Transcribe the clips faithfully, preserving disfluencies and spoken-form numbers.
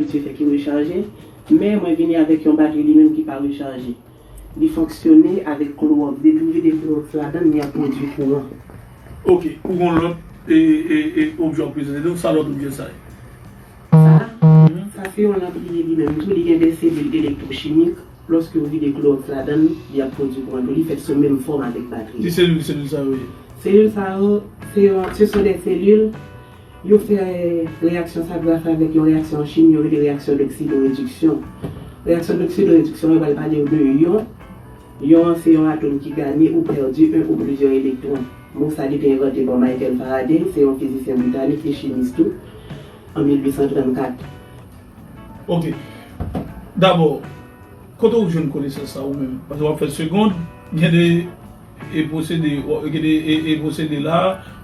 Misye fè ki rechaje, men mwen vini avèk yon batri li menm ki pa rechaje. Li fonksyone avèk klowòks. Depi w vide klowòks ladan l, li ap pwodui kouran. Ok, ou gon lòt e, e, e, objè w prezante nou, sa lòt objè sa ye? Sa, sa se yon lanp li ye li menm tou, li gen de selil elektwochimik. Lòske w vide klowòks ladan l, li ap pwodui kouran tou, li fèt sou menm fòm avèk batri. Ki selil, selil sa yo ye? Selil sa yo, se yon, se son de selil Yo fè reyaksyon sa gras avèk yon reyaksyon chimi yo rele reyaksyon doksidorediksyon. Reyaksyon doksidorediksyon yo pral pale yo de yon. Yon an se yon atòm ki ganye ou pèdi en ou plizyè elektwon. Mo sa li te envante pa Michael Faraday, se yon fizisyen britanik e chimis tou, an mil uit san trannkat. Ok. Dabò, kote w jwenn konesans sa ou menm? Paske w ap fè segond, gen de e pwosede, gen de e, e pwosede la,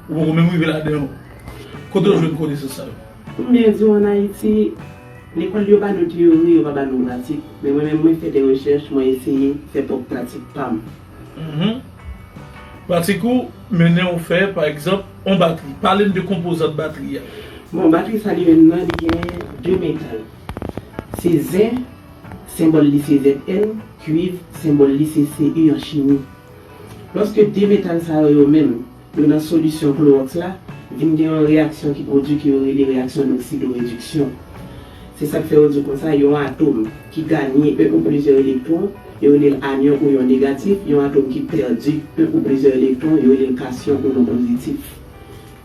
ou poko menm rive ladan yo. Kote w jwenn konesans sa yo? Pou m byen di w, ann Ayiti, lekòl yo ba nou teyori, yo pa ba nou pratik. Men mwen menm, mwen fè de rechèch, mwen eseye fè pwòp pratik pa m. Mhm. Pratik ou mennen w fè, pa egzanp, yon batri. Pale m de konpozant batri a. Bon, batri sa li menm nan, li gen de metal. Se zen, senbòl li se Z N, kuiv, senbòl li se C U an chimi. Lòske de metal sa yo, yo menm, yo nan solisyon klowòks la, vin gen yon reyaksyon ki pwodui ke yo rele reyaksyon doksidorediksyon. Se sa k fè yo di konsa, yon atòm ki ganye en ou plizyè elektwon, yo rele l anyon ou yon negatif, yon atòm ki pèdi en ou plizyè elektwon, yo rele l kasyon ou non pozitif.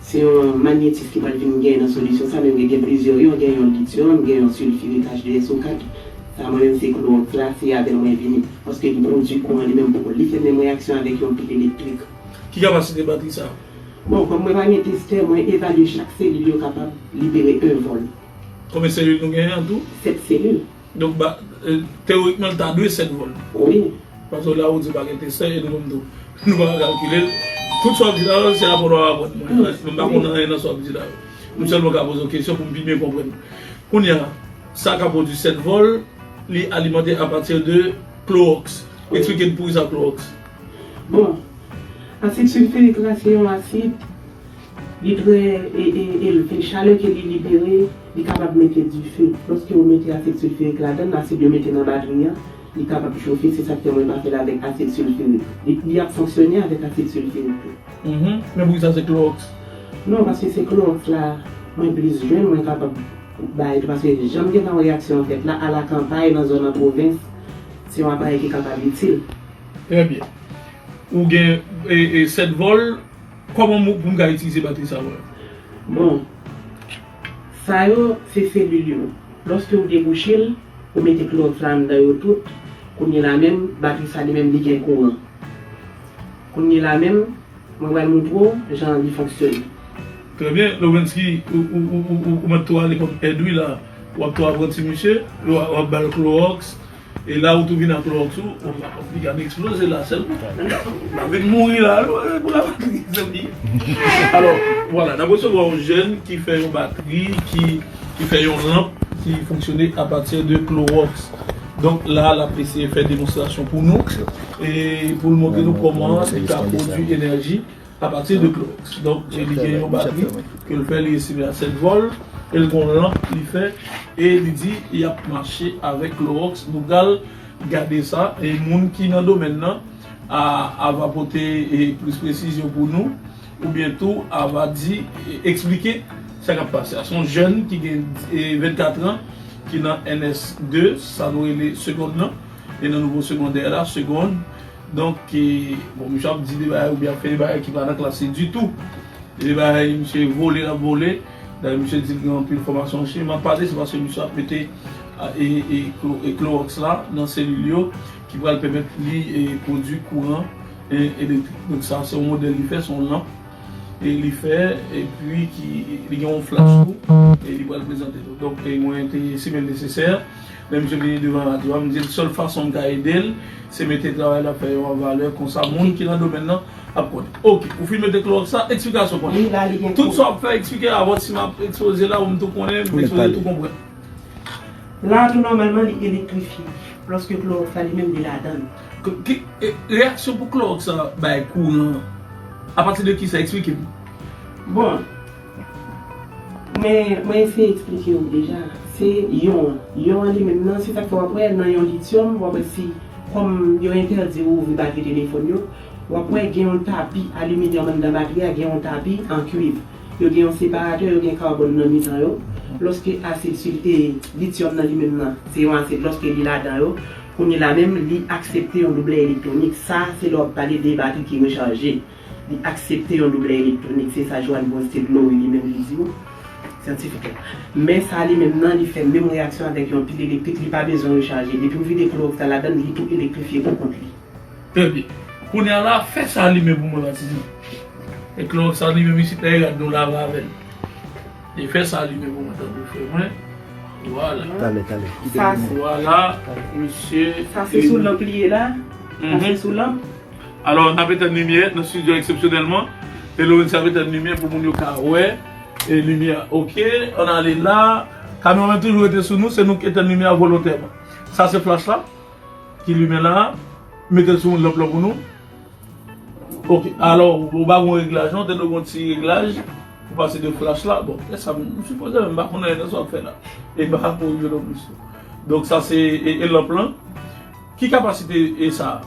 Se yon manyetis ki pral vin gen nan solisyon sa, men gen plizyè yon, gen yon lityòm, gen yon silfirik H de S O kat. Sa mwen menm se klowòks la, se avè l mwen vini. Paske li pwodui kouran li menm pou li fè menm reyaksyon avèk yon pil elektrik. Ki kapasite batri sa? Bon, kòm mwen pa gen testè, mwen evalye chak selil yo kapab libere en vòl. Konbyen selil nou genyen an tou? Sèt selil. Donk, ba, e, teyorikman, l ta dwe sèt vòl. Wi. Paske la ou di pa gen testè, e nou menm tou, nou pa ka kalkile l. Tout sa w ap di la, se aprann w ap aprann mwen. Mwen pa konn anyen nan sa w ap di la. M sèlman ka poze w kesyon pou m pi byen konprann. Kounye a, sa ka pwodui sèt vòl, li alimante apati de klowòks. Eksplike n poukisa klowòks. Bon, asid silfirik la, se yon asid Li trè e, e, elve. Chalè ke li libere, li kapab mete dife. Lòske ou mete asid silfirik ladan l, asid yo mete nan batri a, li kapab chofe, se sa k fè mwen pa fè l avèk asid silfirik. Li, li ap fonksyone avèk asid silfirik tou. Mhm. Men poukisa se klowòks? Non, paske se klowòks la, mwen plis jwenn, mwen kapab bay tou, paske jan m gentan wè reyaksyon an fèt la, alakanpay, nan zòn an pwovens, se yon aparèy ki kapab itil. Trè byen. Ou gen, e, e, sèt vòl, Kòman m, pou m ka itilize batri sa mwen? Bon, sa yo, se selil yo. Lòske w debouche l, ou mete klowòks la anndan yo tout, kounye la menm, batri sa li menm li gen kouran. Kounye la menm, mwen pral montre w jan li fonksyone. Trè byen, Lovensky, ou, ou, ou, ou, ou, ou mèt tou ale kòm èd wi la. W ap tou apranti misye, w ap, w ap ba l klowòks, E la ou tou vin ak klowòks ou, ou, ou, li ka vin eksploze la sèlman. L ap vin mouri la, wi, pou la batri, zanmi. Alò, vwala, n ap resevwa yon jèn ki fè yon batri, ki, ki fè yon lanp ki fonksyone apati de klowòks. Donk la, l ap eseye fè demonstrasyon pou nou, e pou l montre nou kòman li ka pwodui enèji apati de klowòks. Donk, e li gen yon batri ke l fè, li estime a sèt vòl, e l gon lanp li fè, e li di li ap mache avèk klowòks. Nou pral gade sa, e moun ki nan domèn nan, a, a va pote, e, plis presizyon pou nou, oubyen tou, a va di, e, eksplike sa k ap pase a. Se yon jèn ki gen, e, vennkat an, ki nan N S de, sa nou rele segond lan, e nan nivo segondè la, segond, Donk, e, bon, misye ap di de bagay oubyen ap fè de bagay ki pa nan klasi ditou. E de bagay misye vole, l ap vole. Dayè, misye di l gen anpil fòmasyon an chimi. M ap pale, se paske misye ap mete, a, e, e, klo-, e, klowòks la nan selil yo ki pral pèmèt li, e, pwodui kouran, e, elektrik. Donk, sa, se yon modèl li fè, se yon lanp. E li fè, epi ki, li gen yon flach tou, e li pral prezante tou. Donk, e mwen te estime l nesesè, lè misye vini devan radyo a, m di l sèl fason m ka ede l, se mete travay l ap fè yo an valè, konsa moun ki nan domèn nan ap konnen. Oke, ou fin mete klowòks la, eksplikasyon konnen. Wi, la, li gen tout sa w ap fè, eksplike avan si m ap ekspoze la, ou m tou konnen, m ekspoze tou konprann. La tou nòmalman li elektrifye, lòske klowòks la li menm li ladan l. K-, ki, e, reyaksyon pou klowòks la bay kouran, apati de kisa? Eksplike m. Bon, Men, mwen eseye eksplike w deja. Se iyon an. Iyon an li menm nan, se sa k fè w ap wè nan yon lityòm, w ap wè si, kòm yo entèdi ou ouvri batri telefòn yo, w ap wè gen yon tapi aliminyòm anndan batri a, gen yon tapi an kuiv. Yo gen yon separatè, yo gen kabòn nan mitan yo. Lòske asid silite lityòm nan li menm nan, se yon asid, lòske li ladan yo, kounye la menm, li aksepte yon doublè elektwonik. Sa, se lè w ap pale de batri ki rechaje. Li aksepte yon doublè elektwonik, se sa Johann Bronstein Lowry li menm li di w. Syantifik la. Men sa li menm nan, li fè menm reyaksyon avèk yon pil elektrik, li pa bezwen rechaje. Depi w vide klowòks la ladan l, li tou elektrifye pou kont li. Trè byen. Kounye a la, fè sa limen pou mwen la, Titi. E klowòks sa limen isit la, e gad nou lave avè l. E fè sa limen pou mwen, tanpri, frè mwen. Vwala. Talè, talè. Sa, vwala, mesye. Sa se sou lanp li ye la? Sa se sou lanp? Alò, n ap etenn limyè nan estidyo eksepsyonèlman. E Lorenzo ap etenn limyè pou moun yo ka wè. E limyè, oke, ann ale la. Kameramann toujou rete sou nou, se nou k etenn limyè a volontèman. Sa se flach la ki limen la. Mete l sou lanp lan pou nou. Oke, alò, ou pa gon reglaj non, te dwe gon ti reglaj pou pase de flach la. Bon, e sa, m sipoze menm pa konn anyen nan sa w ap fè la. E m pa ka korije non plis. Donk, sa se, e, e lanp lan. Ki kapasite e sa?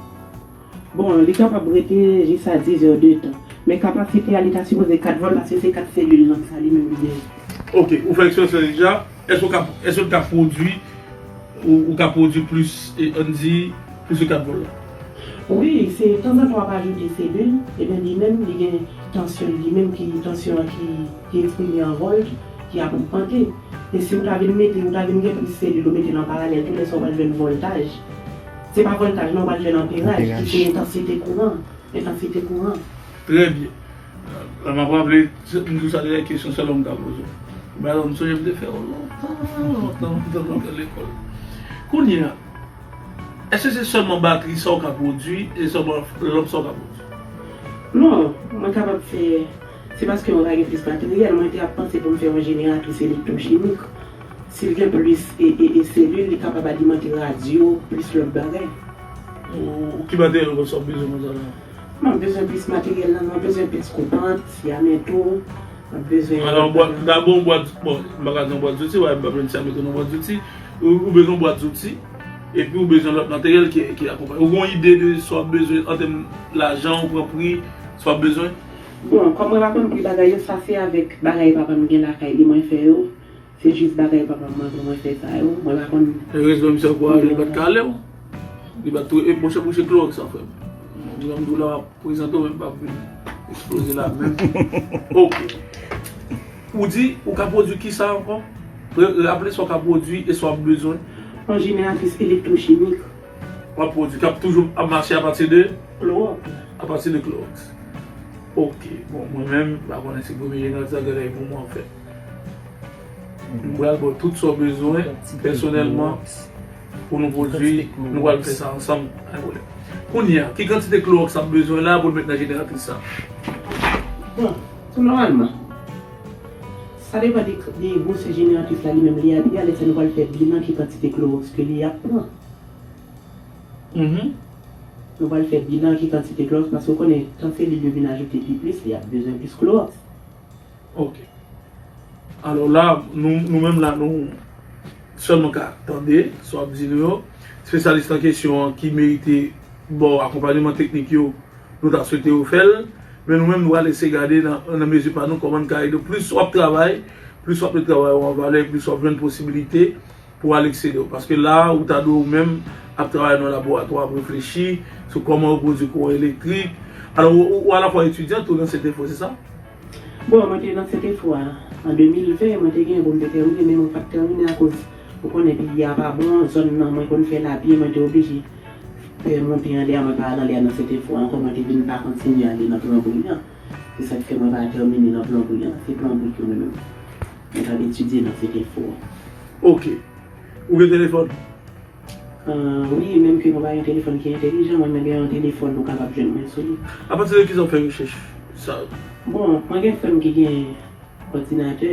Bon, li kapab rete jis a diz è de tan. Men kapasite a, li ta sipoze kat vòlt, paske se kat selil lanp sa li menm li genyen. Oke, ou fè eksperyans la deja. Èske w ka, èske l ka pwodui, ou, ou ka pwodui plis, e, ann di, plis ke kat vòlt la? Wi, se tanzantan w ap ajoute selil, ebyen li menm, li gen tansyon li menm, ki tansyon an ki, ki eksprime an vòlt, ki ap ogmante. E si w ta vin mete, ou ta vin gen plis selil, ou mete l an paralèl, tou lè sa w pral jwenn vòltaj. Se pa vòltaj, non, w pral jwenn anperaj, ki se entansite kouran. Entansite kouran. Trè byen. Lè m ap raple, m di w sa deja, kesyon sèlman m ka poze w. Bagay m sonje m te fè w lontan, lontan, lontan, lontan lekòl. Kounye a, èske se sèlman batri sa w ka pwodui, e sèlman lanp sa w ka pwodui? Non, mwen kapab fè, se paske mwen pa gen plis materyèl, mwen te ap panse pou m fè yon jeneratris elektwochimik. Si l gen plis e, e, e selil, li kapab alimante radyo, plis lòt bagay. Ou, ou ki materyèl ou konn sa w bezwen konsa la? M ap bezwen plis materyèl la, m ap bezwen plis koupant, siamento, m ap bezwen... Alò, bwat, dabò yon bwat, bon, m pa ka di yon bwat zouti, wè, m pa pran siamento nan bwat zouti. Ou, ou bezwen yon bwat zouti, epi ou bezwen lòt materyèl ki, ki akonpanye. Ou gen yon ide de sa w ap bezwen an tèm lajan, ou pran pri, sa w ap bezwen? Bon, kòm mwen pa konn pri bagay yo, sa se avèk bagay papa m gen lakay li mwen fè yo. Se jis bagay papa m mande mwen fè sa yo. Mwen pa konn. Erezman, misye ankouraje l, li pa t ka ale w. Li pa t tou, e monchè, monchè klowòks sa, frè m. Jan m di w la, m ap prezante w, men m p ap vin eksploze la menm. Oke. Ou di, ou ka pwodui ki sa ankò? Re-, raple sa w ka pwodui e sa w ap bezwen. Yon jeneratris elektwochimik. W ap pwodui, k ap toujou ap mache apati de? Klowòks. Apati de klowòks. Oke. Bon, mwen menm, m pa konnen si premye jeneratris la genlè pou mwen, anfèt. M pral ba w tout sa w bezwen pèsonèlman pou nou pwodui, nou pral fè sa ansanm, pa gen pwoblèm. Kounye a, ki kantite klowòks ap bezwen la pou l met nan jeneratris sa? Bon, tou nòmalman, sa depann de, de gwosè jeneratris la li menm li ap ye a, lè sa nou pral fè bilan ki kantite klowòks ke li ap pran. Mhm. Nou pral fè bilan ki kantite klowòks, paske w konnen, tan selil yo vin ajoute pi plis, li ap bezwen plis klowòks. Ok. Alò la, nou, nou menm la, nou sèlman ka tande sa w ap di nou yo. Espesyalis nan kesyon an ki merite ba w akonpanyeman teknik yo, nou ta swete yo fè l. Men nou menm, nou pral eseye gade nan, nan mezi pa nou kòman n ka ede w. Plis w ap travay, plis w ap met travay ou an valè, plis w ap jwenn posibilite pou al eksede w. Paske la, ou ta dwe ou menm ap travay nan laboratwa, ap reflechi sou kòman yo pwodui kouran elektrik. Alò, ou, ou, ou alafwa etidyan tou nan Sentinfo, se sa? Bon, mwen te nan Sentinfo a, an de mil ven, mwen te gen pou m te tèmine, men mwen pa t tèmine akoz ou konnen peyi a pa bon, zòn nan mwen konn fè lapli, mwen te oblije fè monte anlè a, mwen pa al anlè a nan Sentinfo ankò, mwen te vin pa kontinye ale nan plonbri an. Se sa k fè mwen pa tèmine nan plonbri an, se plonbri ke mwen menm mwen t ap etidye nan Sentinfo a. Ok. Ou gen telefòn? Ah, wi, menm ke mwen pa gen telefòn ki entèlijan, mwen, mwen gen yon telefòn ou kapab jwenn mwen sou li. Apati de kisa w fè rechèch sa yo? Bon, mwen gen frè m ki gen òdinatè,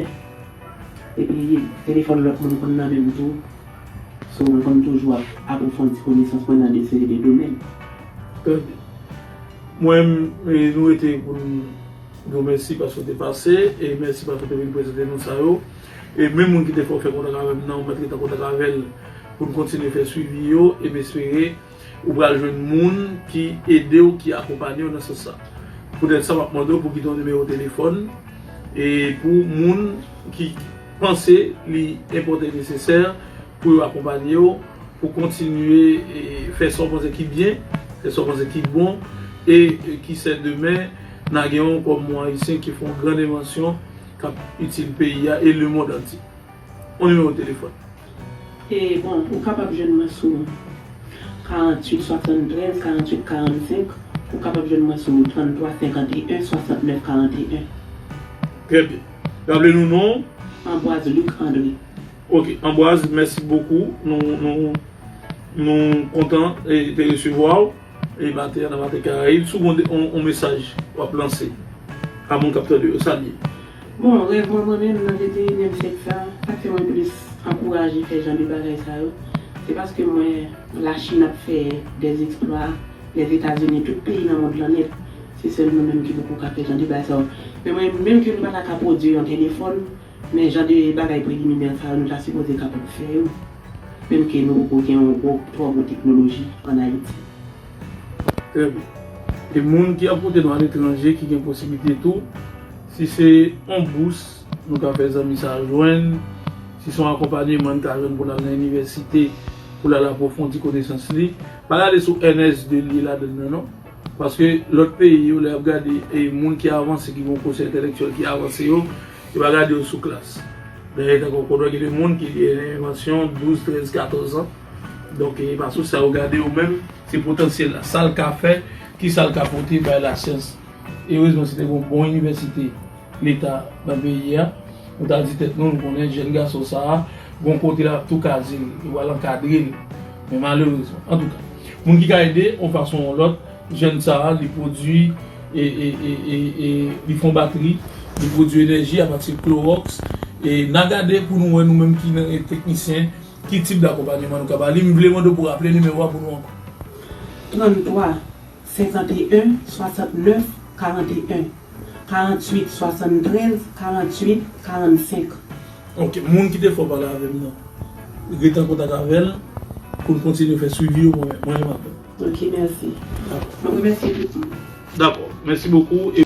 epi telefòn lòt moun konn nan men m tou. So, mwen konn toujou ap apwofondi konesans mwen nan de seri de domèn. Trè byen. Mwen, e, nou rete pou n M di w mèsi paske w te pase, e mèsi paske w te vin prezante nou sa yo. E menm moun ki te fè w fè kontak avè m nan, ou mèt ret an kontak avè l pou n kontinye fè swivi yo, e m espere ou pral jwenn moun ki ede w, ki akonpanye w nan sans sa. Poutèt sa, m ap mande w pou kite yon nimewo telefòn, e pou moun ki panse li enpòtan e nesesè pou yo akonpanye w, pou kontinye, e, fè sa w panse ki byen, fè sa w panse ki bon, e, e ki sè demen, n a gen yon kòm yon Ayisyen ki fè yon gran envansyon k ap itil peyi a e lemonn antye. Yon nimewo telefòn. E bon, ou kapab jwenn mwen sou karanntuit swasanntrèz karanntuit karannsenk, ou kapab jwenn mwen sou tranntwa senkanteyen swasantnèf karanteyen. Trè byen. Raple nou non w. Anbwaz Luc André. Ok, Anbwaz, mèsi bokou. Nou, nou, nou kontan e, te resevwa w. E maten an nan Maten Karayib, si w gen yon, yon mesaj w ap lanse a moun k ap tande yo, sa l ye? Bon, rèv mwen, mwen menm, nan venteyinyèm syèk sa, sa k fè mwen plis ankouraje fè jan de bagay sa yo, se paske m wè Lachin ap fè dèzeksplwa, Lèzetazini, tout peyi nan mond lan nèt. Se sèl nou menm ki poko ka fè jan de bagay sa yo. Men mwen, menm ke nou pa ta ka pwodui yon telefòn, men jan de bagay preliminè sa yo, nou ta sipoze kapab fè yo. Menm ke nou poko gen yon gwo, twò gwo teknoloji ann Ayiti. Trè byen. E moun ki ap koute nou aletranje ki gen posiblite tou, si se yon bous nou ka fè zanmi sa a jwenn, si se yon akonpanyeman n ka jwenn pou l al nan inivèsite, pou l al apwofondi konesans li, pa gade sou N S de li ladan l nan non. Paske lòt peyi yo, lè y ap gade e moun ki avanse, ki gen yon kosyan entèlektyèl ki avanse yo, yo pa gade yo sou klas. Dayè, tankou w konnen gen de moun ki gen envansyon douz, trèz, katòz an. Donk, e pa sou sa yo gade yo menm, se potansyèl la. Sa l ka fè, ki sa l ka pote bay lasyans. Erezman, si te gen yon bon inivèsite leta nan peyi a, nou ta di tèt nou, nou konnen jèn gason sa a, gon kote l ap tou kaze l, yo pral ankadre l. Men malerezman, antouka, moun ki ka ede, yon fason ou yon lòt, jèn sa a, li pwodui, e, e, e, e, e, li fè yon batri, li pwodui enèji apati klowòks. E n a gade pou nou wè nou menm ki nan, e, teknisyen, ki tip dakonpanyeman nou ka ba li. M vle mande w pou w raple nimewo a pou nou ankò. Tranntwa senkanteyen swasantnèf karanteyen, karanntuit swasanntrèz karanntuit karannsenk. Ok, moun ki te fè w pale avè m nan, rete an kontak avè l pou n kontinye fè swivi yo, mwen, mwen menm avè l. Ok, mèsi. Mwen remèsye tout moun. Dakò, mèsi bokou. E